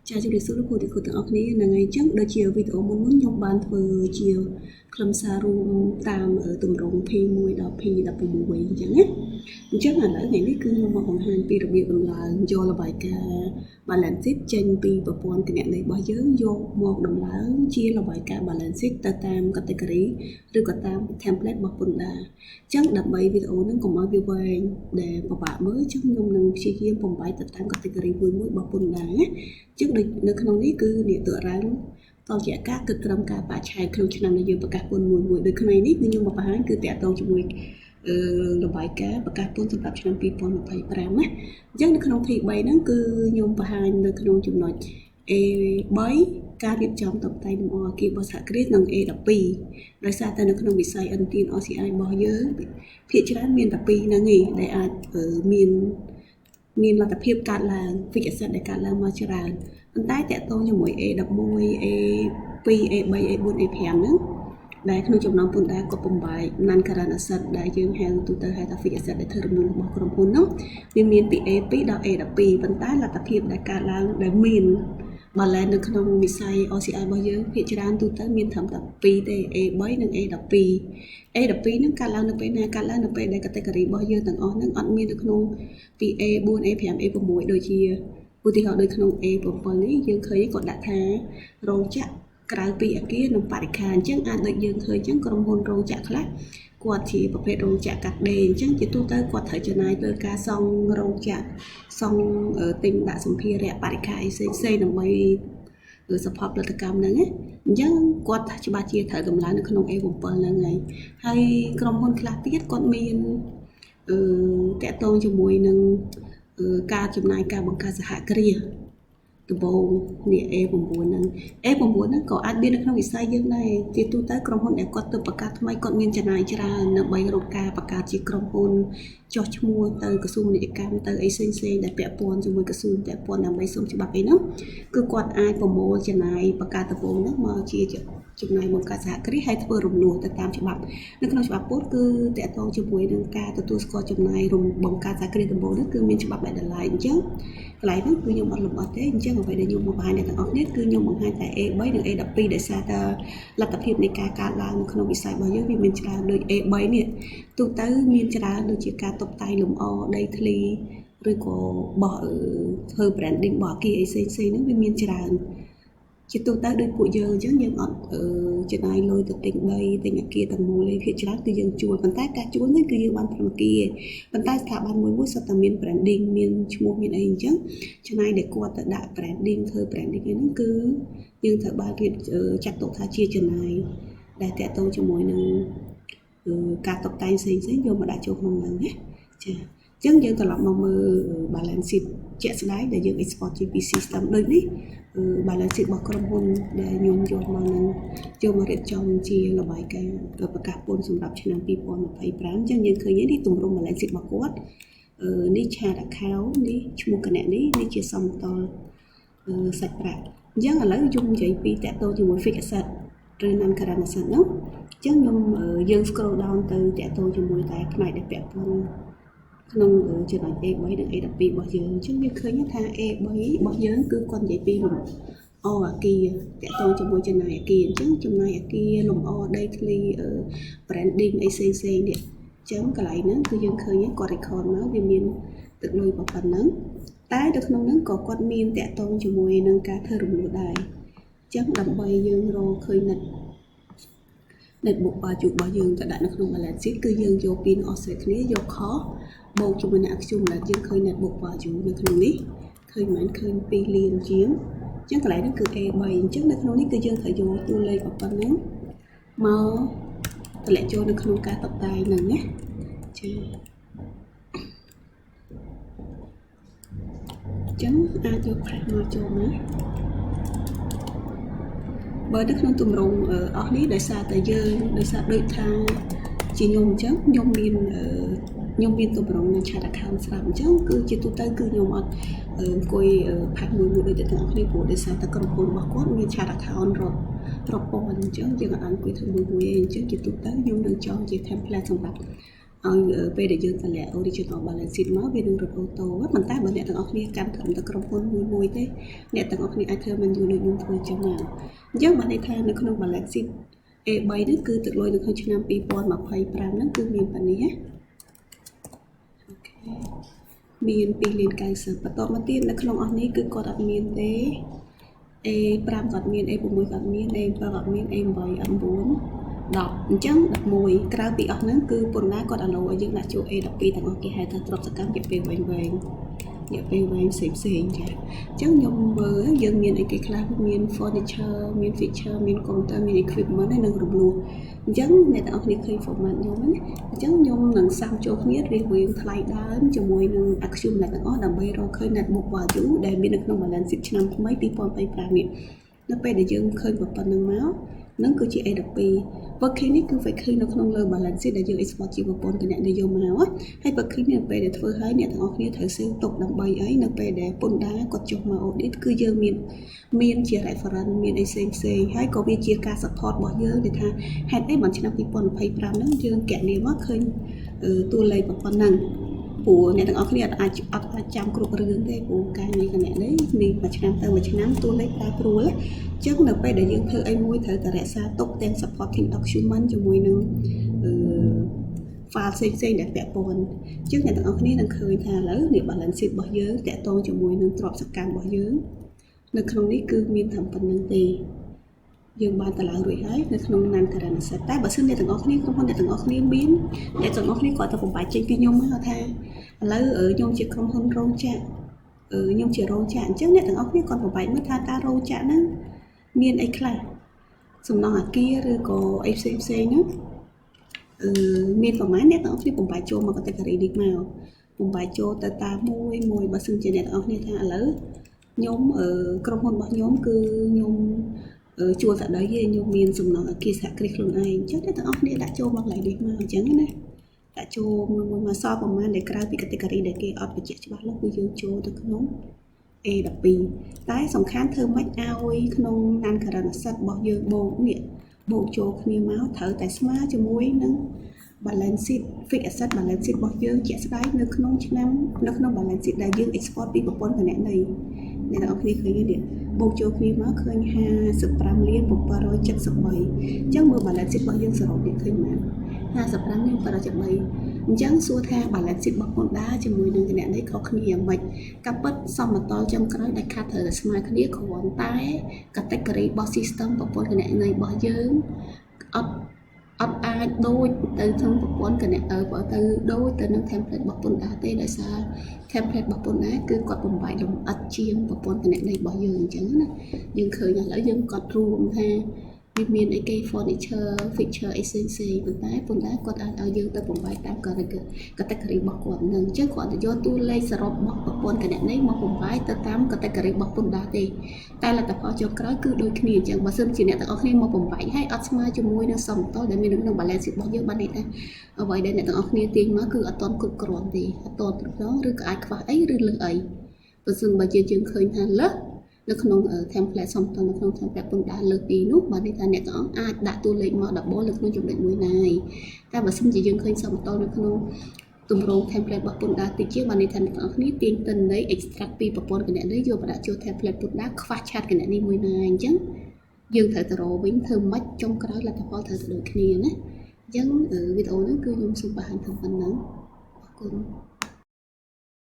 ចាជម្រាបសួរលោកគ្រូអ្នកគ្រូទាំងអស់គ្នាហ្នឹងហើយអញ្ចឹងដូចជាវីដេអូមុនមុនខ្ញុំបានធ្វើជាខ្លឹមសាររួមតាមទម្រង់ P1 ដល់ P16 អញ្ចឹងណាអញ្ចឹងឥឡូវថ្ងៃនេះគឺខ្ញុំមកបង្ហាញពីរបៀបដំឡើងយករបាយការណ៍ balance sheet ចេញពីប្រព័ន្ធគណនេយ្យរបស់យើងយកមកដំឡើងជារបាយការណ៍ balance sheet ទៅតាម category ឬក៏តាម template របស់ពន្ធដារអញ្ចឹងដើម្បីវីដេអូហ្នឹងកុំឲ្យវាវែងដែលពិបាកមើលអញ្ចឹងខ្ញុំនឹងព្យាយាមបំបែកទៅតាម category មួយមួយរបស់ពន្ធដារណាអញ្ចឹងដូចនៅក្នុងនេះគឺនេះតរាងតជាការគិតត្រឹមការបច្ឆេទក្នុងឆ្នាំដែលយើងប្រកាសពន្ធមួយមួយដូចក្នុងនេះគឺខ្ញុំមកបង្ហាញគឺតាក់ទងជាមួយអឺរបាយការណ៍ប្រកាសពន្ធសម្រាប់ឆ្នាំ2025ណាអញ្ចឹងនៅក្នុង P3 ហ្នឹងគឺខ្ញុំបង្ហាញនៅក្នុងចំណុច A3 ការរៀបចំតុបតែងលម្អអគារបរិសហគ្រាសនិង A12 ដោយសារតែនៅក្នុងវិស័យឥណទាន OCI របស់យើងភាគច្រើនមានតែពីរហ្នឹងឯងដែលអាចមានមានលទ្ធភាពកើតឡើង fixed asset ដែលកើតឡើងមកច្រើនប៉ុន្តែតាក់ទងជាមួយ A11 A2 A3 A4 A5 ហ្នឹងដែលក្នុងចំណោមពន្ធដារក៏បំបែក non current asset ដែលយើងហៅទូទៅហៅថា fixed asset ដែលធ្វើរំលោះរបស់ក្រុមហ៊ុននោះវាមានពី A2 ដល់ A12 ប៉ុន្តែលទ្ធភាពដែលកើតឡើងដែលមាន balance នៅក្នុងវិស័យ OCI របស់យើងភាគច្រើនទូទៅមានត្រឹមតែ2ទេ A3 និង A12 A12 ហ្នឹងកើតឡើងនៅពេលណាកើតឡើងនៅពេលដែល category របស់យើងទាំងអស់ហ្នឹងអត់មាននៅក្នុងពី A4 A5 A6 ដូចជាឧទាហរណ៍ដូចក្នុង A7 នេះយើងឃើញគាត់ដាក់ថារោងចក្រក្រៅពីអគារនិងបរិក្ខារអញ្ចឹងអាចដូចយើងឃើញអញ្ចឹងក្រុមហ៊ុនរោងចក្រខ្លះគាត់ជាប្រភេទរោងចក្រកាត់ដេរអញ្ចឹងជាទូទៅគាត់ត្រូវចំណាយលើការសង់រោងចក្រសង់ទិញដាក់សម្ភារៈបរិក្ខារអីផ្សេងផ្សេងដើម្បី support ផលិតកម្មហ្នឹងណាអញ្ចឹងគាត់ច្បាស់ជាត្រូវតម្លើងនៅក្នុង A7 ហ្នឹងហើយហើយក្រុមហ៊ុនខ្លះទៀតគាត់មានអឺតាក់ទងជាមួយនឹងការចំណាយការបង្កើតសហគ្រាសដំបូងនេះ A9 ហ្នឹង A9 ហ្នឹងក៏អាចមាននៅក្នុងវិស័យយើងដែរជាទូទៅក្រុមហ៊ុនដែលគាត់ទៅបង្កើតថ្មីគាត់មានចំណាយច្រើនដើម្បីរកការបង្កើតជាក្រុមហ៊ុនចុះឈ្មោះទៅក្រសួងពាណិជ្ជកម្មទៅអីផ្សេងផ្សេងដែលពាក់ព័ន្ធជាមួយក្រសួងពាក់ព័ន្ធដើម្បីសុំច្បាប់អីហ្នឹងគឺគាត់អាចប្រមូលចំណាយបង្កើតដំបូងហ្នឹងមកជាចំណាយបង្កើតសហគ្រាសហើយធ្វើរំលោះទៅតាមច្បាប់នៅក្នុងច្បាប់ពុទ្ធគឺតាក់ទងជាមួយនឹងការទទួលស្គាល់ចំណាយរំបង្កើតសហគ្រាសដំបូងហ្នឹងគឺមានច្បាប់បែបដライអញ្ចឹងកន្លែងហ្នឹងគឺខ្ញុំអត់លម្អិតទេអញ្ចឹងអ្វីដែលខ្ញុំមកបង្ហាញអ្នកទាំងអស់គ្នាគឺខ្ញុំបង្ហាញតែ A3 និង A12 ដោយសារតែលទ្ធភាពនៃការកើតឡើងនៅក្នុងវិស័យរបស់យើងវាមានច្រើនដូច A3 នេះទូទៅមានច្រើនដូចជាការតុបតែងលម្អដីធ្លីឬក៏បោះធ្វើ branding របស់អគារអីផ្សេងៗហ្នឹងវាមានច្រើនជាទូទៅដូចពួកយើងអញ្ចឹងយើងអត់ចំណាយលុយទៅទិញដីទិញអគារទាំងមូលទេភាគច្រើនគឺយើងជួលប៉ុន្តែការជួលនេះគឺយើងបានត្រឹមអគារប៉ុន្តែស្ថាប័នមួយមួយសុទ្ធតែមាន branding មានឈ្មោះមានអីអញ្ចឹងចំណាយដែលគាត់ទៅដាក់ branding ធ្វើ branding ហ្នឹងគឺយើងត្រូវបានរៀបចាត់ទុកថាជាចំណាយដែលតាក់ទងជាមួយនឹងការតុបតែងផ្សេងៗយកមកដាក់ចូលក្នុងហ្នឹងណាចាអញ្ចឹងយើងត្រឡប់មកមើល balance sheet ជាក់ស្ដែងដែលយើង export ជាពី system ដូចនេះ balance sheet របស់ក្រុមហ៊ុនដែលខ្ញុំយកមកនឹងយកមករៀបចំជារបាយការណ៍ប្រកាសពន្ធសម្រាប់ឆ្នាំ2025អញ្ចឹងយើងឃើញនេះទម្រង់ balance sheet របស់គាត់នេះ chart account នេះឈ្មោះគណនីនេះជាសមតុល្យសាច់ប្រាក់អញ្ចឹងឥឡូវខ្ញុំនិយាយពីតាក់ទងជាមួយ fixed asset ឬ non current asset ហ្នឹងអញ្ចឹងខ្ញុំយើង scroll down ទៅតាក់ទងជាមួយតែផ្នែកដែលពាក់ព័ន្ធក្នុងចំណុច A3 និង A12 របស់យើងអញ្ចឹងវាឃើញថា A3 របស់យើងគឺគាត់និយាយពីលំអអាគារតាក់ទងជាមួយចំណាយអាគារអញ្ចឹងចំណាយអាគារលំអដីធ្លី branding អីផ្សេងផ្សេងនេះអញ្ចឹងកន្លែងហ្នឹងគឺយើងឃើញគាត់ record មកវាមានទឹកលុយប៉ុណ្ណឹងតែនៅក្នុងហ្នឹងក៏គាត់មានតាក់ទងជាមួយនឹងការធ្វើរំលោះដែរអញ្ចឹងដើម្បីយើងរកឃើញ net book value របស់យើងទៅដាក់នៅក្នុង balance sheet គឺយើងយកពីនឹងអស់ស្រេចគ្នាយក cost បូកជាមួយនឹង accumulate យើងឃើញ net book value នៅក្នុងនេះឃើញមិនឃើញ2លានជាងអញ្ចឹងកន្លែងហ្នឹងគឺ A3 អញ្ចឹងនៅក្នុងនេះគឺយើងត្រូវយកតួលេខប៉ុណ្ណឹងមកតម្លាក់ចូលនៅក្នុងការតុបតែងហ្នឹងណាចាអញ្ចឹងអាចយកផាសមកចូលមកបើនៅក្នុងទម្រង់អស់នេះដោយសារតែយើងដោយសារដូចថាជាខ្ញុំអញ្ចឹងខ្ញុំមានទម្រង់នៅ chart account ស្រាប់អញ្ចឹងគឺជាទូទៅគឺខ្ញុំអត់អង្គុយផាសមួយមួយដូចតែទាំងអស់គ្នាព្រោះដោយសារតែក្រុមហ៊ុនរបស់គាត់មាន chart account រាប់រាប់ពាន់អញ្ចឹងយើងអត់អង្គុយធ្វើមួយមួយឯងអញ្ចឹងជាទូទៅខ្ញុំនឹងចងជា template សម្រាប់ ឲ្យពេលដែលយើងតម្លាក់ original balance sheet មកវានឹងរត់ auto ប៉ុន្តែបើអ្នកទាំងអស់គ្នាកាន់ត្រឹមតែក្រុមហ៊ុនមួយមួយទេអ្នកទាំងអស់គ្នាអាចធ្វើមិនយូរដូចខ្ញុំធ្វើចឹងមកអញ្ចឹងបានន័យថានៅក្នុង balance sheet A3 នេះគឺទឹកលុយនៅក្នុងឆ្នាំ2025ហ្នឹងគឺមានប៉ុណ្នេះណាOK មាន2លាន90បន្ទាប់មកទៀតនៅក្នុងអស់នេះគឺគាត់អត់មានទេ A5 គាត់មាន A6 គាត់មាន A7 គាត់មាន A8 A9 10អញ្ចឹង11ក្រៅពីអស់ហ្នឹងគឺពន្ធដារគាត់ allow ឲ្យយើងដាក់ចូល A12 ទាំងអស់គេហៅថាទ្រព្យសកម្មរយៈពេលវែងវែងរយៈពេលវែងផ្សេងផ្សេងចាអញ្ចឹងខ្ញុំមើលយើងមានអីគេខ្លះមាន furniture មាន fixture មាន computer មាន equipment ហើយនិងរំលោះអញ្ចឹងអ្នកទាំងអស់គ្នាឃើញ format ខ្ញុំណាអញ្ចឹងខ្ញុំនឹង sum ចូលគ្នារៀបរៀងថ្លៃដើមជាមួយនឹង accumulate ទាំងអស់ដើម្បីរកឃើញ net book value ដែលមាននៅក្នុង balance sheet ឆ្នាំថ្មី2025នេះនៅពេលដែលយើងឃើញប៉ុណ្្នឹងមកនឹងគឺជា A12 working នេះគឺ working នៅក្នុងលើ balance sheet ដែលយើង export ជាប្រព័ន្ធគណនេយ្យយកមកហើយ working នេះនៅពេលដែលធ្វើហើយអ្នកទាំងអស់គ្នាត្រូវ save ទុកដើម្បីអីនៅពេលដែលពន្ធដារគាត់ចុះមក audit គឺយើងមានជា reference មានអីផ្សេងផ្សេងហើយក៏វាជាការ support របស់យើងដែលថាហេតុអីបានឆ្នាំ2025ហ្នឹងយើងកណនាមកឃើញតួលេខប៉ុណ្ណឹងព្រោះអ្នកទាំងអស់គ្នាអត់អាចចាំគ្រប់រឿងទេព្រោះការងារគណនេយ្យនេះមួយឆ្នាំទៅមួយឆ្នាំតួលេខប្រែប្រួលអញ្ចឹងនៅពេលដែលយើងធ្វើអីមួយត្រូវតែរក្សាទុកទាំង supporting document ជាមួយនឹងអឺ file ផ្សេងផ្សេងដែលពាក់ព័ន្ធអញ្ចឹងអ្នកទាំងអស់គ្នានឹងឃើញថាឥឡូវនេះ balance sheet របស់យើងតាក់ទងជាមួយនឹងទ្រព្យសកម្មរបស់យើងនៅក្នុងនេះគឺមានតែប៉ុណ្្នឹងទេយើងបានតម្លើងរួចហើយនៅក្នុង non current asset តែបើសិនអ្នកទាំងអស់គ្នាក្រុមហ៊ុនអ្នកទាំងអស់គ្នាមានអ្នកទាំងអស់គ្នាគាត់ទៅបំបែកចេញពីខ្ញុំមកថាឥឡូវខ្ញុំជាក្រុមហ៊ុនរោងចក្រខ្ញុំជារោងចក្រអញ្ចឹងអ្នកទាំងអស់គ្នាគាត់បំបែកមើលថាតើរោងចក្រហ្នឹងមានអីខ្លះសំណង់អាគារឬក៏អីផ្សេងផ្សេងហ្នឹងអឺមានប្រហែលអ្នកទាំងអស់គ្នាបំបែកចូលមក category នេះមកបំបែកចូលទៅតាមមួយមួយបើសិនជាអ្នកទាំងអស់គ្នាថាឥឡូវខ្ញុំក្រុមហ៊ុនរបស់ខ្ញុំគឺខ្ញុំជួលតែដីទេខ្ញុំមានសំណង់អគារសហគ្រាសខ្លួនឯងអញ្ចឹងអ្នកទាំងអស់គ្នាដាក់ចូលមកកន្លែងនេះមកអញ្ចឹងណាដាក់ចូលមួយមួយមកសល់ប្រហែលដែលក្រៅពី category ដែលគេអត់បញ្ជាក់ច្បាស់លាស់គឺយើងចូលទៅក្នុង A12 តែសំខាន់ធ្វើម៉េចឲ្យក្នុង non current asset របស់យើងបូកនេះបូកចូលគ្នាមកត្រូវតែស្មើជាមួយនឹង balance sheet fixed asset balance sheet របស់យើងជាក់ស្ដែងនៅក្នុងឆ្នាំនៅក្នុង balance sheet ដែលយើង export ពីប្រព័ន្ធគណនេយ្យអ្នកទាំងអស់គ្នាឃើញទេនេះបូកចូលគ្នាមកឃើញ55លាន773អញ្ចឹងមើល balance sheet របស់យើងសរុបនេះឃើញប៉ុន្មាន55លាន773អញ្ចឹងសួរថា balance sheet របស់ពន្ធដារជាមួយនឹងគណនេយ្យខុសគ្នាយ៉ាងម៉េចការពិតសមតលចុងក្រោយដែលខាត់ត្រូវតែស្មើគ្នាគ្រាន់តែ category របស់ system ប្រព័ន្ធគណនេយ្យរបស់យើងអត់អាចដូចទៅក្នុងប្រព័ន្ធគណបើទៅដូចទៅនឹង template របស់ពន្ធដារទេដោយសារ template របស់ពន្ធដារគឺគាត់បំបែកលម្អិតជាងប្រព័ន្ធគណនេយ្យរបស់យើងអញ្ចឹងណាយើងឃើញឥឡូវយើងកត់រួមថាវាមានអីគេ furniture fixture អីផ្សេងផ្សេងប៉ុន្តែពន្ធដារគាត់អាចឲ្យយើងទៅបំបែកតាម category របស់គាត់នឹងអញ្ចឹងគាត់ទៅយកតួលេខសរុបរបស់ប្រព័ន្ធគណនេយ្យមកបំបែកទៅតាម category របស់ពន្ធដារទេតែលទ្ធផលចុងក្រោយគឺដូចគ្នាអញ្ចឹងបើសិនជាអ្នកទាំងអស់គ្នាមកបំបែកហើយអត់ស្មើជាមួយនឹងសមតុល្យដែលមាននៅក្នុង balance sheet របស់យើងបានន័យថាអ្វីដែលអ្នកទាំងអស់គ្នាទាញមកគឺអត់ទាន់គ្រប់គ្រាន់ទេអត់ទាន់គ្រប់គ្រាន់ឬក៏អាចខ្វះអីឬលើសអីបើសិនបើជាយើងឃើញថាលើសនៅក្នុង template សមតុល្យនៅក្នុង template ពន្ធដារលើសពីនោះបានន័យថាអ្នកទាំងអស់អាចដាក់តួលេខមក double នៅក្នុងចំណុចមួយណាយតែបើសិនជាយើងឃើញសមតុល្យនៅក្នុងទម្រង់ template របស់ពន្ធដារតិចជាងបានន័យថាអ្នកទាំងអស់គ្នាទាញទិន្នន័យ extract ពីប្រព័ន្ធគណនេយ្យយកមកដាក់ចូល template ពន្ធដារខ្វះឆាតគណនីមួយណាអញ្ចឹងយើងត្រូវទៅរកវិញធ្វើម៉េចចុងក្រោយលទ្ធផលត្រូវទៅដូចគ្នាណាអញ្ចឹងវីដេអូនេះគឺខ្ញុំសូមបង្ហាញត្រឹមប៉ុណ្ណឹងអរគុណ។